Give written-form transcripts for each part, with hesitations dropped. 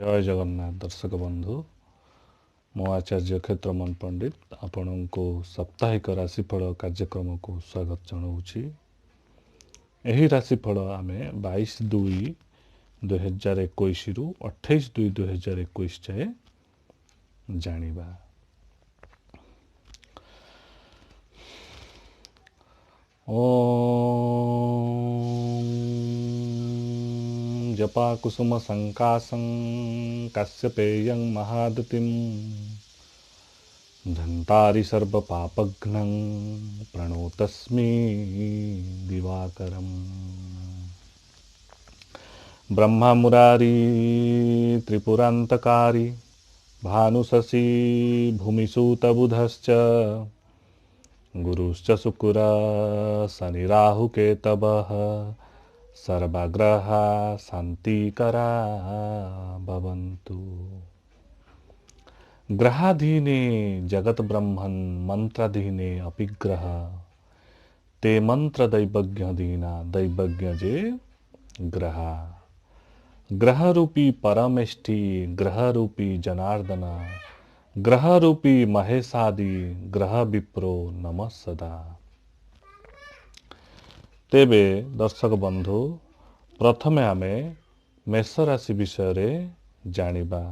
ଜୟ ଜଗନ୍ନାଥ ଦର୍ଶକ ବନ୍ଧୁ, ମୁଁ ଆଚାର୍ଯ୍ୟ କ୍ଷେତ୍ରମୋହନ ପଣ୍ଡିତ ଆପଣଙ୍କୁ ସାପ୍ତାହିକ ରାଶିଫଳ କାର୍ଯ୍ୟକ୍ରମକୁ ସ୍ୱାଗତ ଜଣାଉଛି। ଏହି ରାଶିଫଳ ଆମେ 22/2/2021ରୁ 28/2/2021 ଯାଏ ଜାଣିବା। ଓଁ ଜପାକୁସୁମ ସଙ୍କାଶଂ କାଶ୍ୟପେୟଂ ମହାଦୁତିମ୍ ଧନ୍ତାରି ସର୍ବପାପଘ୍ନଂ ପ୍ରଣୋତସ୍ମି ଦିବାକରମ୍। ବ୍ରହ୍ମା ମୁରାରୀ ତ୍ରିପୁରାନ୍ତକାରୀ ଭାନୁଶଶି ଭୂମିସୂତବୁଧଶ୍ଚ ଗୁରୁଶ୍ଚ ଶୁକ୍ର ଶନି ରାହୁ କେତବଃ ସର୍ବାଗ୍ରହା ଶାନ୍ତିକରା ଭବନ୍ତୁ। ଗ୍ରହାଧୀନେ ଜଗତ ବ୍ରହ୍ମନ୍ ମନ୍ତ୍ରାଧୀନେ ଅପିଗ୍ରହ ତେ ମନ୍ତ୍ର ଦୈବଜ୍ଞ ଦୀନା ଦୈବଜ୍ଞ ଯେ ଗ୍ରହା। ଗ୍ରହ ରୂପୀ ପରମେଷ୍ଠି, ଗ୍ରହ ରୂପୀ ଜନାର୍ଦନ, ଗ୍ରହ ରୂପୀ ମହେଶାଦି ଗ୍ରହ ବିପ୍ରୋ ନମ ସଦା। ତେବେ ଦର୍ଶକ ବନ୍ଧୁ, ପ୍ରଥମେ ଆମେ ମେଷ ରାଶି ବିଷୟରେ ଜାଣିବା।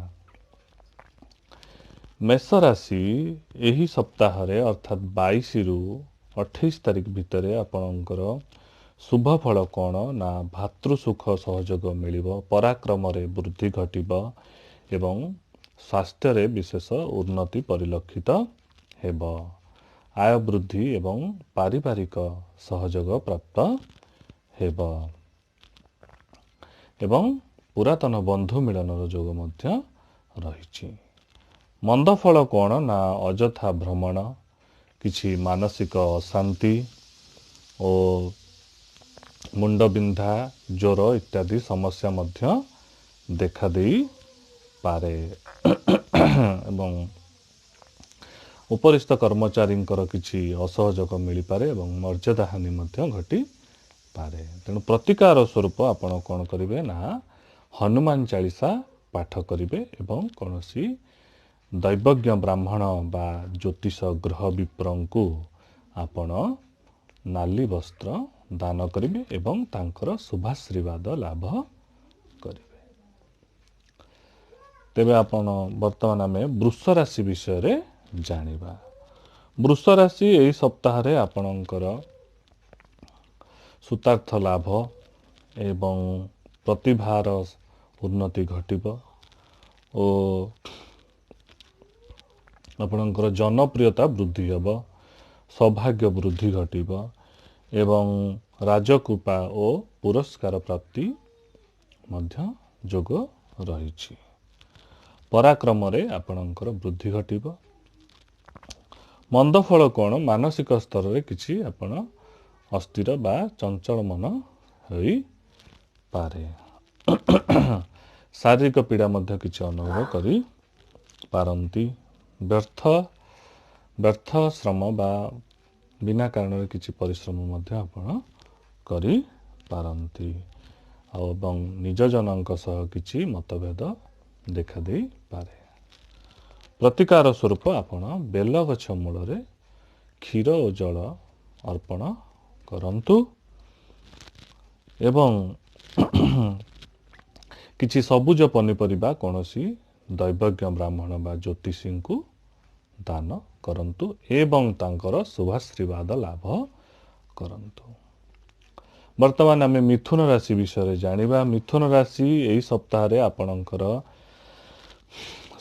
ମେଷ ରାଶି ଏହି ସପ୍ତାହରେ ଅର୍ଥାତ୍ 22ରୁ 28 ତାରିଖ ଭିତରେ ଆପଣଙ୍କର ଶୁଭ ଫଳ କ'ଣ ନା ଭାତୃସୁଖ ସହଯୋଗ ମିଳିବ, ପରାକ୍ରମରେ ବୃଦ୍ଧି ଘଟିବ ଏବଂ ସ୍ୱାସ୍ଥ୍ୟରେ ବିଶେଷ ଉନ୍ନତି ପରିଲକ୍ଷିତ ହେବ। ଆୟ ବୃଦ୍ଧି ଏବଂ ପାରିବାରିକ ସହଯୋଗ ପ୍ରାପ୍ତ ହେବ ଏବଂ ପୁରାତନ ବନ୍ଧୁ ମିଳନର ଯୋଗ ମଧ୍ୟ ରହିଛି। ମନ୍ଦ ଫଳ କ'ଣ ନା ଅଯଥା ଭ୍ରମଣ, କିଛି ମାନସିକ ଅଶାନ୍ତି ଓ ମୁଣ୍ଡବିନ୍ଧା, ଜ୍ୱର ଇତ୍ୟାଦି ସମସ୍ୟା ମଧ୍ୟ ଦେଖାଦେଇପାରେ ଏବଂ ଉପରିସ୍ଥ କର୍ମଚାରୀଙ୍କର କିଛି ଅସହଯୋଗ ମିଳିପାରେ ଏବଂ ମର୍ଯ୍ୟାଦା ହାନି ମଧ୍ୟ ଘଟିପାରେ। ତେଣୁ ପ୍ରତିକାର ସ୍ୱରୂପ ଆପଣ କ'ଣ କରିବେ ନା ହନୁମାନ ଚାଳିଶା ପାଠ କରିବେ ଏବଂ କୌଣସି ଦୈବଜ୍ଞ ବ୍ରାହ୍ମଣ ବା ଜ୍ୟୋତିଷ ଗ୍ରହ ବିପ୍ରଙ୍କୁ ଆପଣ ନାଲି ବସ୍ତ୍ର ଦାନ କରିବେ ଏବଂ ତାଙ୍କର ଶୁଭାଶୀର୍ବାଦ ଲାଭ କରିବେ। ତେବେ ଆପଣ ବର୍ତ୍ତମାନ ଆମେ ବୃଷ ରାଶି ବିଷୟରେ ଜାଣିବା। ବୃଷ ରାଶି ଏହି ସପ୍ତାହରେ ଆପଣଙ୍କର ସୂତାର୍ଥ ଲାଭ ଏବଂ ପ୍ରତିଭାର ଉନ୍ନତି ଘଟିବ ଓ ଆପଣଙ୍କର ଜନପ୍ରିୟତା ବୃଦ୍ଧି ହେବ, ସୌଭାଗ୍ୟ ବୃଦ୍ଧି ଘଟିବ ଏବଂ ରାଜକୃପା ଓ ପୁରସ୍କାର ପ୍ରାପ୍ତି ମଧ୍ୟ ଯୋଗ ରହିଛି। ପରାକ୍ରମରେ ଆପଣଙ୍କର ବୃଦ୍ଧି ଘଟିବ। ମନ୍ଦ ଫଳ କ'ଣ? ମାନସିକ ସ୍ତରରେ କିଛି ଆପଣ ଅସ୍ଥିର ବା ଚଞ୍ଚଳ ମନ ହୋଇପାରେ। ଶାରୀରିକ ପୀଡ଼ା ମଧ୍ୟ କିଛି ଅନୁଭବ କରିପାରନ୍ତି। ବ୍ୟର୍ଥ ଶ୍ରମ ବା ବିନା କାରଣରେ କିଛି ପରିଶ୍ରମ ମଧ୍ୟ ଆପଣ କରିପାରନ୍ତି ଆଉ ଏବଂ ନିଜ ଜନଙ୍କ ସହ କିଛି ମତଭେଦ ଦେଖାଦେଇପାରେ। ପ୍ରତିକାର ସ୍ୱରୂପ ଆପଣ ବେଲଗଛ ମୂଳରେ କ୍ଷୀର ଓ ଜଳ ଅର୍ପଣ କରନ୍ତୁ ଏବଂ କିଛି ସବୁଜ ପନିପରିବା କୌଣସି ଦୈବଜ୍ଞ ବ୍ରାହ୍ମଣ ବା ଜ୍ୟୋତିଷୀଙ୍କୁ ଦାନ କରନ୍ତୁ ଏବଂ ତାଙ୍କର ଶୁଭାଶୀର୍ବାଦ ଲାଭ କରନ୍ତୁ। ବର୍ତ୍ତମାନ ଆମେ ମିଥୁନ ରାଶି ବିଷୟରେ ଜାଣିବା। ମିଥୁନ ରାଶି ଏହି ସପ୍ତାହରେ ଆପଣଙ୍କର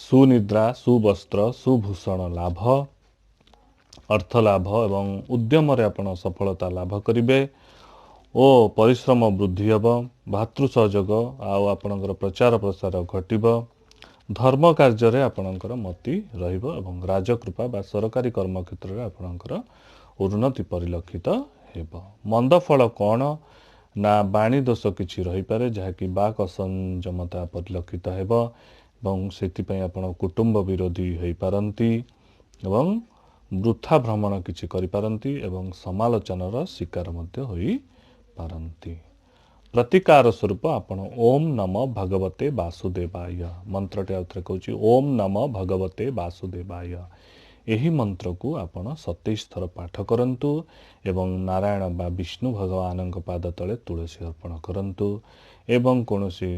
ସୁନିଦ୍ରା, ସୁବସ୍ତ୍ର, ସୁଭୂଷଣ ଲାଭ, ଅର୍ଥ ଲାଭ ଏବଂ ଉଦ୍ୟମରେ ଆପଣ ସଫଳତା ଲାଭ କରିବେ ଓ ପରିଶ୍ରମ ବୃଦ୍ଧି ହେବ, ଭାତୃ ସହଯୋଗ ଆଉ ଆପଣଙ୍କର ପ୍ରଚାର ପ୍ରସାର ଘଟିବ। ଧର୍ମ କାର୍ଯ୍ୟରେ ଆପଣଙ୍କର ମତି ରହିବ ଏବଂ ରାଜକୃପା ବା ସରକାରୀ କର୍ମକ୍ଷେତ୍ରରେ ଆପଣଙ୍କର ଉନ୍ନତି ପରିଲକ୍ଷିତ ହେବ। ମନ୍ଦ ଫଳ କ'ଣ ନା ବାଣୀ ଦୋଷ କିଛି ରହିପାରେ, ଯାହାକି ବାକ୍ ଅସଂଯମତା ପରିଲକ୍ଷିତ ହେବ ଏବଂ ସେଥିପାଇଁ ଆପଣ କୁଟୁମ୍ବ ବିରୋଧୀ ହୋଇପାରନ୍ତି ଏବଂ ବୃଥା ଭ୍ରମଣ କିଛି କରିପାରନ୍ତି ଏବଂ ସମାଲୋଚନାର ଶିକାର ମଧ୍ୟ ହୋଇପାରନ୍ତି। ପ୍ରତିକାର ସ୍ୱରୂପ ଆପଣ ଓମ୍ ନମ ଭଗବତେ ବାସୁଦେବାୟ ମନ୍ତ୍ରଟି ଆଉଥରେ କହୁଛି, ଓମ୍ ନମ ଭଗବତେ ବାସୁଦେବାୟ, ଏହି ମନ୍ତ୍ରକୁ ଆପଣ 27 ଥର ପାଠ କରନ୍ତୁ ଏବଂ ନାରାୟଣ ବା ବିଷ୍ଣୁ ଭଗବାନଙ୍କ ପାଦ ତଳେ ତୁଳସୀ ଅର୍ପଣ କରନ୍ତୁ ଏବଂ କୌଣସି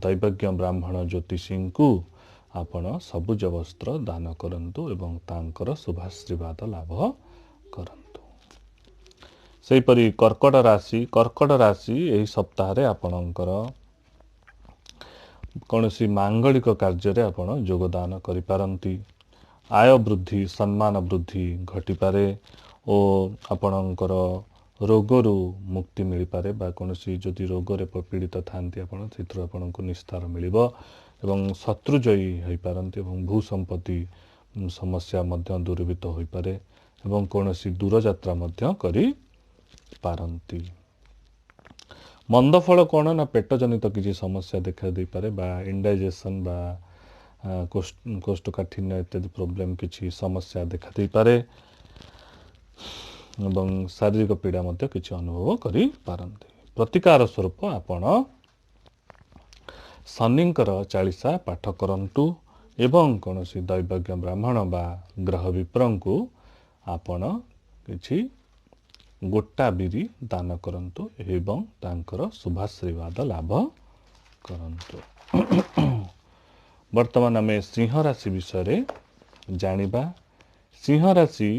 ଦୈବଜ୍ଞ ବ୍ରାହ୍ମଣ ଜ୍ୟୋତିଷୀଙ୍କୁ ଆପଣ ସବୁଜ ବସ୍ତ୍ର ଦାନ କରନ୍ତୁ ଏବଂ ତାଙ୍କର ଶୁଭାଶୀର୍ବାଦ ଲାଭ କରନ୍ତୁ। ସେହିପରି କର୍କଟ ରାଶି, କର୍କଟ ରାଶି ଏହି ସପ୍ତାହରେ ଆପଣଙ୍କର କୌଣସି ମାଙ୍ଗଳିକ କାର୍ଯ୍ୟରେ ଆପଣ ଯୋଗଦାନ କରିପାରନ୍ତି। ଆୟ ବୃଦ୍ଧି, ସମ୍ମାନ ବୃଦ୍ଧି ଘଟିପାରେ ଓ ଆପଣଙ୍କର ରୋଗରୁ ମୁକ୍ତି ମିଳିପାରେ ବା କୌଣସି ଯଦି ରୋଗରେ ପୀଡ଼ିତ ଥାନ୍ତି ଆପଣ, ସେଥିରୁ ଆପଣଙ୍କୁ ନିସ୍ତାର ମିଳିବ ଏବଂ ଶତ୍ରୁଜୟୀ ହୋଇପାରନ୍ତି ଏବଂ ଭୂ ସମ୍ପତ୍ତି ସମସ୍ୟା ମଧ୍ୟ ଦୂରୀଭୂତ ହୋଇପାରେ ଏବଂ କୌଣସି ଦୂରଯାତ୍ରା ମଧ୍ୟ କରିପାରନ୍ତି। ମନ୍ଦଫଳ କ'ଣ ନା ପେଟଜନିତ କିଛି ସମସ୍ୟା ଦେଖା ଦେଇପାରେ ବା ଇନଡାଇଜେସନ୍ ବା କୋଷ୍ଠକାଠିନ୍ୟ ଇତ୍ୟାଦି ପ୍ରୋବ୍ଲେମ୍ କିଛି ସମସ୍ୟା ଦେଖା ଦେଇପାରେ ଏବଂ ଶାରୀରିକ ପୀଡ଼ା ମଧ୍ୟ କିଛି ଅନୁଭବ କରିପାରନ୍ତି। ପ୍ରତିକାର ସ୍ୱରୂପ ଆପଣ ଶନିଙ୍କର ଚାଳିଶା ପାଠ କରନ୍ତୁ ଏବଂ କୌଣସି ଦୈବଜ୍ଞ ବ୍ରାହ୍ମଣ ବା ଗ୍ରହ ବିପ୍ରଙ୍କୁ ଆପଣ କିଛି ଗୋଟା ବିରି ଦାନ କରନ୍ତୁ ଏବଂ ତାଙ୍କର ଶୁଭାଶୀର୍ବାଦ ଲାଭ କରନ୍ତୁ। ବର୍ତ୍ତମାନ ଆମେ ସିଂହ ରାଶି ବିଷୟରେ ଜାଣିବା। ସିଂହ ରାଶି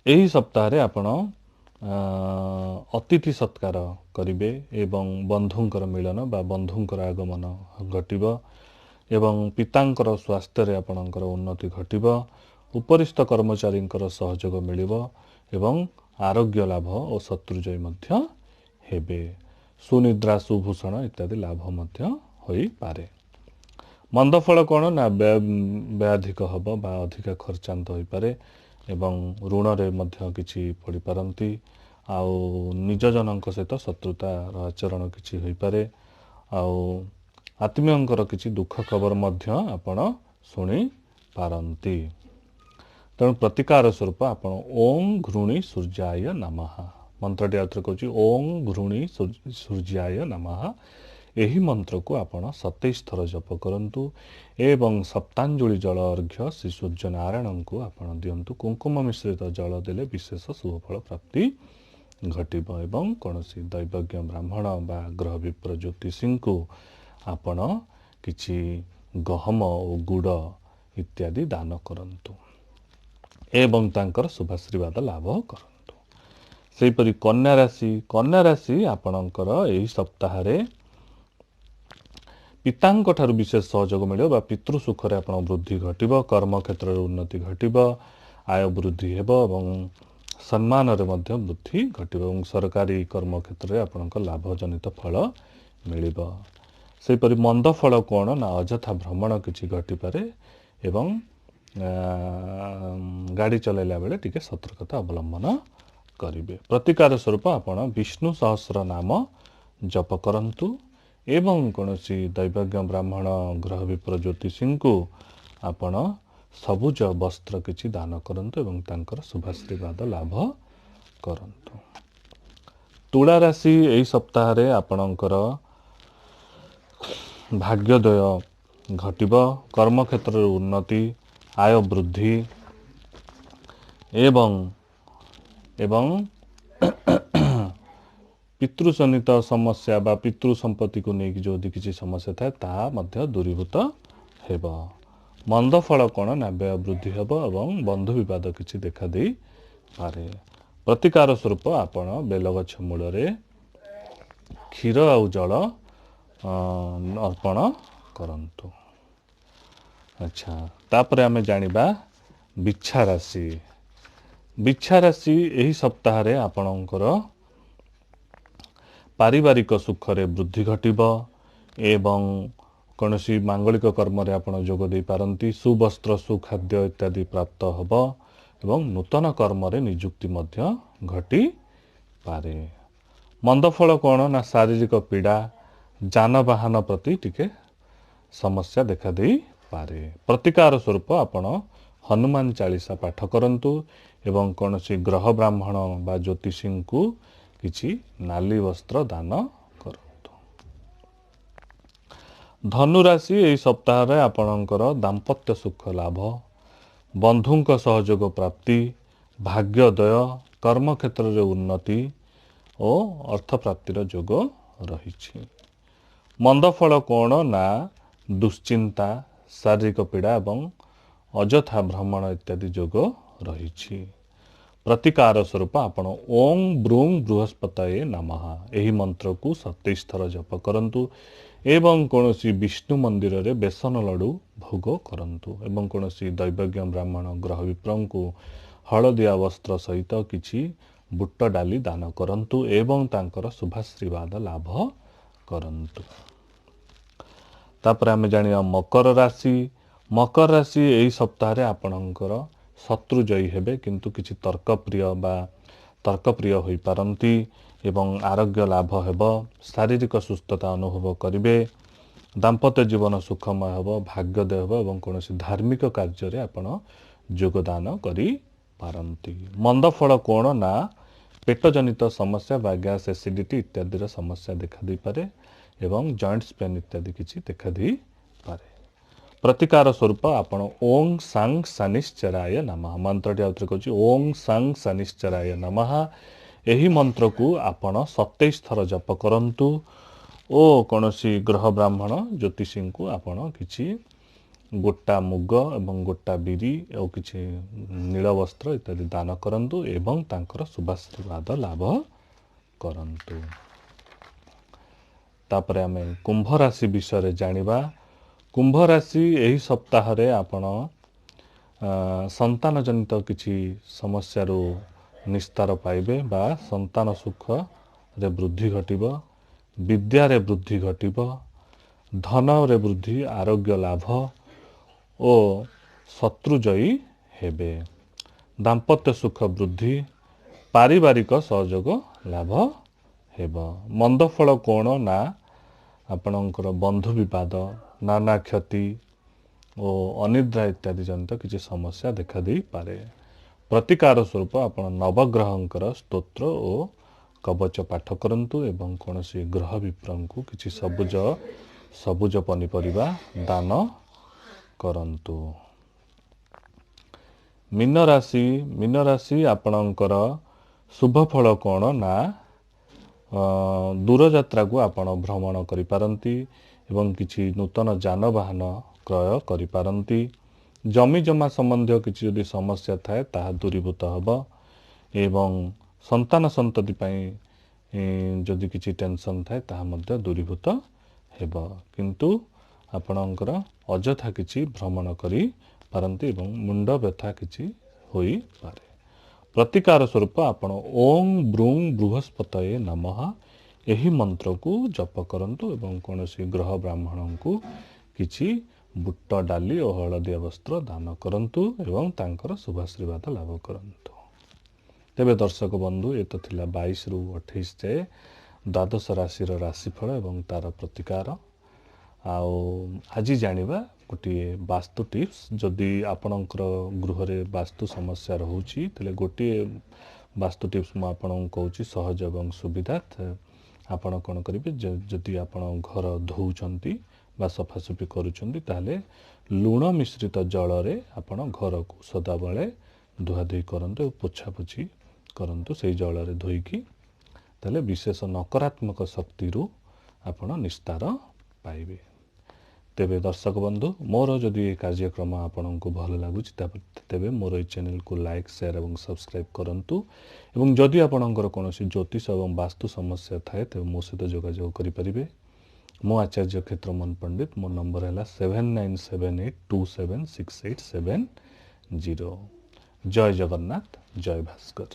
ଏହି ସପ୍ତାହରେ ଆପଣ ଅତିଥି ସତ୍କାର କରିବେ ଏବଂ ବନ୍ଧୁଙ୍କର ମିଳନ ବା ବନ୍ଧୁଙ୍କର ଆଗମନ ଘଟିବ ଏବଂ ପିତାଙ୍କର ସ୍ୱାସ୍ଥ୍ୟରେ ଆପଣଙ୍କର ଉନ୍ନତି ଘଟିବ। ଉପରିସ୍ଥ କର୍ମଚାରୀଙ୍କର ସହଯୋଗ ମିଳିବ ଏବଂ ଆରୋଗ୍ୟ ଲାଭ ଓ ଶତ୍ରୁଜୟୀ ମଧ୍ୟ ହେବେ। ସୁନିଦ୍ରା, ସୁଭୂଷଣ ଇତ୍ୟାଦି ଲାଭ ମଧ୍ୟ ହୋଇପାରେ। ମନ୍ଦଫଳ କ'ଣ ନା ବ୍ୟୟାଧିକ ହେବ ବା ଅଧିକା ଖର୍ଚ୍ଚାନ୍ତ ହୋଇପାରେ ଏବଂ ଋଣରେ ମଧ୍ୟ କିଛି ପଡ଼ିପାରନ୍ତି। ଆଉ ନିଜ ଜନଙ୍କ ସହିତ ଶତ୍ରୁତାର ଆଚରଣ କିଛି ହୋଇପାରେ। ଆଉ ଆତ୍ମୀୟଙ୍କର କିଛି ଦୁଃଖ ଖବର ମଧ୍ୟ ଆପଣ ଶୁଣିପାରନ୍ତି। ତେଣୁ ପ୍ରତିକାର ସ୍ୱରୂପ ଆପଣ ଓಂ ଘୃଣୀ ସୂର୍ଯ୍ୟାୟ ନମଃ ମନ୍ତ୍ରଟି ଆଉଥରେ କହୁଛି, ଓଂ ଘୃଣୀ ସୂର୍ଯ୍ୟାୟ ନମଃ, ଏହି ମନ୍ତ୍ରକୁ ଆପଣ 27 ଥର ଜପ କରନ୍ତୁ ଏବଂ ସପ୍ତାଞ୍ଜଳି ଜଳ ଅର୍ଘ୍ୟ ଶ୍ରୀ ସୂର୍ଯ୍ୟନାରାୟଣଙ୍କୁ ଆପଣ ଦିଅନ୍ତୁ। କୁଙ୍କୁମ ମିଶ୍ରିତ ଜଳ ଦେଲେ ବିଶେଷ ଶୁଭଫଳ ପ୍ରାପ୍ତି ଘଟିବ ଏବଂ କୌଣସି ଦୈବଜ୍ଞ ବ୍ରାହ୍ମଣ ବା ଗ୍ରହ ବିପ୍ର ଜ୍ୟୋତିଷୀଙ୍କୁ ଆପଣ କିଛି ଗହମ ଓ ଗୁଡ଼ ଇତ୍ୟାଦି ଦାନ କରନ୍ତୁ ଏବଂ ତାଙ୍କର ଶୁଭାଶୀର୍ବାଦ ଲାଭ କରନ୍ତୁ। ସେହିପରି କନ୍ୟା ରାଶି, କନ୍ୟା ରାଶି ଆପଣଙ୍କର ଏହି ସପ୍ତାହରେ ପିତାଙ୍କ ଠାରୁ ବିଶେଷ ସହଯୋଗ ମିଳିବ ବା ପିତୃ ସୁଖରେ ଆପଣ ବୃଦ୍ଧି ଘଟିବ, କର୍ମକ୍ଷେତ୍ରରେ ଉନ୍ନତି ଘଟିବ, ଆୟ ବୃଦ୍ଧି ହେବ ଏବଂ ସମ୍ମାନରେ ମଧ୍ୟ ବୃଦ୍ଧି ଘଟିବ ଏବଂ ସରକାରୀ କର୍ମକ୍ଷେତ୍ରରେ ଆପଣଙ୍କ ଲାଭଜନିତ ଫଳ ମିଳିବ। ସେହିପରି ମନ୍ଦ ଫଳ କ'ଣ ନା ଅଯଥା ଭ୍ରମଣ କିଛି ଘଟିପାରେ ଏବଂ ଗାଡ଼ି ଚଲାଇଲା ବେଳେ ଟିକେ ସତର୍କତା ଅବଲମ୍ବନ କରିବେ। ପ୍ରତିକାର ସ୍ୱରୂପ ଆପଣ ବିଷ୍ଣୁ ସହସ୍ର ନାମ ଜପ କରନ୍ତୁ ଏବଂ କୌଣସି ଦୈବଜ୍ଞ ବ୍ରାହ୍ମଣ ଗ୍ରହ ବିପ୍ର ଜ୍ୟୋତିଷୀଙ୍କୁ ଆପଣ ସବୁଜ ବସ୍ତ୍ର କିଛି ଦାନ କରନ୍ତୁ ଏବଂ ତାଙ୍କର ଶୁଭାଶୀର୍ବାଦ ଲାଭ କରନ୍ତୁ। ତୁଳା ରାଶି ଏହି ସପ୍ତାହରେ ଆପଣଙ୍କର ଭାଗ୍ୟୋଦୟ ଘଟିବ, କର୍ମକ୍ଷେତ୍ରରେ ଉନ୍ନତି, ଆୟ ବୃଦ୍ଧି ଏବଂ ପିତୃଜନିତ ସମସ୍ୟା ବା ପିତୃ ସମ୍ପତ୍ତିକୁ ନେଇକି ଯଦି କିଛି ସମସ୍ୟା ଥାଏ ତାହା ମଧ୍ୟ ଦୂରୀଭୂତ ହେବ। ମନ୍ଦ ଫଳ କ'ଣ ନା ବ୍ୟୟ ବୃଦ୍ଧି ହେବ ଏବଂ ବନ୍ଧୁ ବିବାଦ କିଛି ଦେଖା ଦେଇପାରେ। ପ୍ରତିକାର ସ୍ୱରୂପ ଆପଣ ବେଲଗଛ ମୂଳରେ କ୍ଷୀର ଆଉ ଜଳ ଅର୍ପଣ କରନ୍ତୁ। ଆଚ୍ଛା, ତାପରେ ଆମେ ଜାଣିବା ବିଛା ରାଶି। ବିଛା ରାଶି ଏହି ସପ୍ତାହରେ ଆପଣଙ୍କର ପାରିବାରିକ ସୁଖରେ ବୃଦ୍ଧି ଘଟିବ ଏବଂ କୌଣସି ମାଙ୍ଗଳିକ କର୍ମରେ ଆପଣ ଯୋଗ ଦେଇପାରନ୍ତି। ସୁବସ୍ତ୍ର, ସୁଖାଦ୍ୟ ଇତ୍ୟାଦି ପ୍ରାପ୍ତ ହେବ ଏବଂ ନୂତନ କର୍ମରେ ନିଯୁକ୍ତି ମଧ୍ୟ ଘଟିପାରେ। ମନ୍ଦଫଳ କ'ଣ ନା ଶାରୀରିକ ପୀଡ଼ା, ଯାନବାହନ ପ୍ରତି ଟିକେ ସମସ୍ୟା ଦେଖାଦେଇପାରେ। ପ୍ରତିକାର ସ୍ୱରୂପ ଆପଣ ହନୁମାନ ଚାଳିଶା ପାଠ କରନ୍ତୁ ଏବଂ କୌଣସି ଗ୍ରହ ବ୍ରାହ୍ମଣ ବା ଜ୍ୟୋତିଷୀଙ୍କୁ କିଛି ନାଲି ବସ୍ତ୍ର ଦାନ କରନ୍ତୁ। ଧନୁରାଶି, ଏହି ସପ୍ତାହରେ ଆପଣଙ୍କର ଦାମ୍ପତ୍ୟ ସୁଖ ଲାଭ, ବନ୍ଧୁଙ୍କ ସହଯୋଗ ପ୍ରାପ୍ତି, ଭାଗ୍ୟୋଦୟ, କର୍ମକ୍ଷେତ୍ରରେ ଉନ୍ନତି ଓ ଅର୍ଥପ୍ରାପ୍ତିର ଯୋଗ ରହିଛି। ମନ୍ଦଫଳ କ'ଣ ନା ଦୁଶ୍ଚିନ୍ତା, ଶାରୀରିକ ପୀଡ଼ା ଏବଂ ଅଯଥା ଭ୍ରମଣ ଇତ୍ୟାଦି ଯୋଗ ରହିଛି। ପ୍ରତିକାର ସ୍ୱରୂପ ଆପଣ ଓଂ ବ୍ରୁଂ ବୃହସ୍ପତୟେ ନମଃ ଏହି ମନ୍ତ୍ରକୁ 27 ଥର ଜପ କରନ୍ତୁ ଏବଂ କୌଣସି ବିଷ୍ଣୁ ମନ୍ଦିରରେ ବେସନ ଲଡ଼ୁ ଭୋଗ କରନ୍ତୁ ଏବଂ କୌଣସି ଦୈବଜ୍ଞ ବ୍ରାହ୍ମଣ ଗ୍ରହ ବିପ୍ରଙ୍କୁ ହଳଦିଆ ବସ୍ତ୍ର ସହିତ କିଛି ବୁଟ ଡାଲି ଦାନ କରନ୍ତୁ ଏବଂ ତାଙ୍କର ଶୁଭାଶୀର୍ବାଦ ଲାଭ କରନ୍ତୁ। ତାପରେ ଆମେ ଜାଣିବା ମକର ରାଶି। ମକର ରାଶି, ଏହି ସପ୍ତାହରେ ଆପଣଙ୍କର ଶତ୍ରୁ ଜୟୀ ହେବେ, କିନ୍ତୁ କିଛି ତର୍କପ୍ରିୟ ବା ତର୍କପ୍ରିୟ ହୋଇପାରନ୍ତି ଏବଂ ଆରୋଗ୍ୟ ଲାଭ ହେବ। ଶାରୀରିକ ସୁସ୍ଥତା ଅନୁଭବ କରିବେ। ଦାମ୍ପତ୍ୟ ଜୀବନ ସୁଖମୟ ହେବ, ଭାଗ୍ୟୋଦୟ ହେବ ଏବଂ କୌଣସି ଧାର୍ମିକ କାର୍ଯ୍ୟରେ ଆପଣ ଯୋଗଦାନ କରିପାରନ୍ତି। ମନ୍ଦଫଳ କ'ଣ ନା ପେଟଜନିତ ସମସ୍ୟା ବା ଗ୍ୟାସ୍, ଏସିଡିଟି ଇତ୍ୟାଦିର ସମସ୍ୟା ଦେଖାଦେଇପାରେ ଏବଂ ଜଏଣ୍ଟସ୍ ପେନ୍ ଇତ୍ୟାଦି କିଛି ଦେଖାଦେଇପାରେ। ପ୍ରତିକାର ସ୍ୱରୂପ ଆପଣ ଓଂ ସାଂ ଶନିଶ୍ଚରାୟ ନମଃ ମନ୍ତ୍ରଟି, ଆଉଥରେ କହୁଛି, ଓଂ ସାଂ ଶନିଶ୍ଚରାୟ ନମଃ, ଏହି ମନ୍ତ୍ରକୁ ଆପଣ 27 ଥର ଜପ କରନ୍ତୁ ଓ କୌଣସି ଗ୍ରହ ବ୍ରାହ୍ମଣ ଜ୍ୟୋତିଷୀଙ୍କୁ ଆପଣ କିଛି ଗୋଟା ମୁଗ ଏବଂ ଗୋଟା ବିରି ଆଉ କିଛି ନୀଳ ବସ୍ତ୍ର ଇତ୍ୟାଦି ଦାନ କରନ୍ତୁ ଏବଂ ତାଙ୍କର ଶୁଭାଶୀର୍ବାଦ ଲାଭ କରନ୍ତୁ। ତାପରେ ଆମେ କୁମ୍ଭ ରାଶି ବିଷୟରେ ଜାଣିବା। କୁମ୍ଭ ରାଶି, ଏହି ସପ୍ତାହରେ ଆପଣ ସନ୍ତାନ ଜନିତ କିଛି ସମସ୍ୟାରୁ ନିସ୍ତାର ପାଇବେ ବା ସନ୍ତାନ ସୁଖରେ ବୃଦ୍ଧି ଘଟିବ, ବିଦ୍ୟାରେ ବୃଦ୍ଧି ଘଟିବ, ଧନରେ ବୃଦ୍ଧି, ଆରୋଗ୍ୟ ଲାଭ ଓ ଶତ୍ରୁଜୟୀ ହେବେ। ଦାମ୍ପତ୍ୟ ସୁଖ ବୃଦ୍ଧି, ପାରିବାରିକ ସହଯୋଗ ଲାଭ ହେବ। ମନ୍ଦଫଳ କ'ଣ ନା ଆପଣଙ୍କର ବନ୍ଧୁ ବିବାଦ, ନାନା କ୍ଷତି ଓ ଅନିଦ୍ରା ଇତ୍ୟାଦି ଜନିତ କିଛି ସମସ୍ୟା ଦେଖାଦେଇପାରେ। ପ୍ରତିକାର ସ୍ୱରୂପ ଆପଣ ନବଗ୍ରହଙ୍କର ସ୍ତୋତ୍ର ଓ କବଚ ପାଠ କରନ୍ତୁ ଏବଂ କୌଣସି ଗ୍ରହ ବିପ୍ରଙ୍କୁ କିଛି ସବୁଜ ସବୁଜ ପନିପରିବା ଦାନ କରନ୍ତୁ। ମୀନ ରାଶି। ମୀନ ରାଶି, ଆପଣଙ୍କର ଶୁଭ ଫଳ କ'ଣ ନା ଦୂରଯାତ୍ରାକୁ ଆପଣ ଭ୍ରମଣ କରିପାରନ୍ତି ଏବଂ କିଛି ନୂତନ ଯାନବାହନ କ୍ରୟ କରିପାରନ୍ତି। ଜମି ଜମା ସମ୍ବନ୍ଧୀୟ କିଛି ଯଦି ସମସ୍ୟା ଥାଏ, ତାହା ଦୂରୀଭୂତ ହେବ ଏବଂ ସନ୍ତାନ ସନ୍ତତି ପାଇଁ ଯଦି କିଛି ଟେନସନ୍ ଥାଏ, ତାହା ମଧ୍ୟ ଦୂରୀଭୂତ ହେବ। କିନ୍ତୁ ଆପଣଙ୍କର ଅଯଥା କିଛି ଭ୍ରମଣ କରିପାରନ୍ତି ଏବଂ ମୁଣ୍ଡ ବ୍ୟଥା କିଛି ହୋଇପାରେ। ପ୍ରତିକାର ସ୍ୱରୂପ ଆପଣ ଓଂ ବ୍ରୁଂ ବୃହସ୍ପତୟେ ନମଃ ଏହି ମନ୍ତ୍ରକୁ ଜପ କରନ୍ତୁ ଏବଂ କୌଣସି ଗ୍ରହ ବ୍ରାହ୍ମଣଙ୍କୁ କିଛି ବୁଟ ଡାଲି ଓ ହଳଦିଆ ବସ୍ତ୍ର ଦାନ କରନ୍ତୁ ଏବଂ ତାଙ୍କର ଶୁଭାଶୀର୍ବାଦ ଲାଭ କରନ୍ତୁ। ତେବେ ଦର୍ଶକ ବନ୍ଧୁ, ଏ ତ ଥିଲା 22ରୁ 28 ଯାଏ ଦ୍ୱାଦଶ ରାଶିର ରାଶିଫଳ ଏବଂ ତାର ପ୍ରତିକାର। ଆଉ ଆଜି ଜାଣିବା ଗୋଟିଏ ବାସ୍ତୁ ଟିପ୍ସ। ଯଦି ଆପଣଙ୍କର ଗୃହରେ ବାସ୍ତୁ ସମସ୍ୟା ରହୁଛି, ତାହେଲେ ଗୋଟିଏ ବାସ୍ତୁ ଟିପ୍ସ ମୁଁ ଆପଣଙ୍କୁ କହୁଛି, ସହଜ ଏବଂ ସୁବିଧା। ଆପଣ କ'ଣ କରିବେ? ଯଦି ଆପଣ ଘର ଧୋଉଛନ୍ତି ବା ସଫାସୁଫି କରୁଛନ୍ତି, ତାହେଲେ ଲୁଣ ମିଶ୍ରିତ ଜଳରେ ଆପଣ ଘରକୁ ସଦାବେଳେ ଧୁଆଧୁଇ କରନ୍ତୁ ଓ ପୋଛାପୋଛି କରନ୍ତୁ ସେଇ ଜଳରେ ଧୋଇକି। ତାହେଲେ ବିଶେଷ ନକାରାତ୍ମକ ଶକ୍ତିରୁ ଆପଣ ନିସ୍ତାର ପାଇବେ। ତେବେ ଦର୍ଶକ ବନ୍ଧୁ, ମୋର ଯଦି ଏ କାର୍ଯ୍ୟକ୍ରମ ଆପଣଙ୍କୁ ଭଲ ଲାଗୁଛି, ତେବେ ମୋର ଏଇ ଚ୍ୟାନେଲକୁ ଲାଇକ୍, ସେୟାର ଏବଂ ସବସ୍କ୍ରାଇବ୍ କରନ୍ତୁ ଏବଂ ଯଦି ଆପଣଙ୍କର କୌଣସି ଜ୍ୟୋତିଷ ଏବଂ ବାସ୍ତୁ ସମସ୍ୟା ଥାଏ, ତେବେ ମୋ ସହିତ ଯୋଗାଯୋଗ କରିପାରିବେ। ମୁଁ ଆଚାର୍ଯ୍ୟ କ୍ଷେତ୍ରମୋହନ ପଣ୍ଡିତ। ମୋ ନମ୍ବର ହେଲା 7978276870। ଜୟ ଜଗନ୍ନାଥ, ଜୟ ଭାସ୍କର।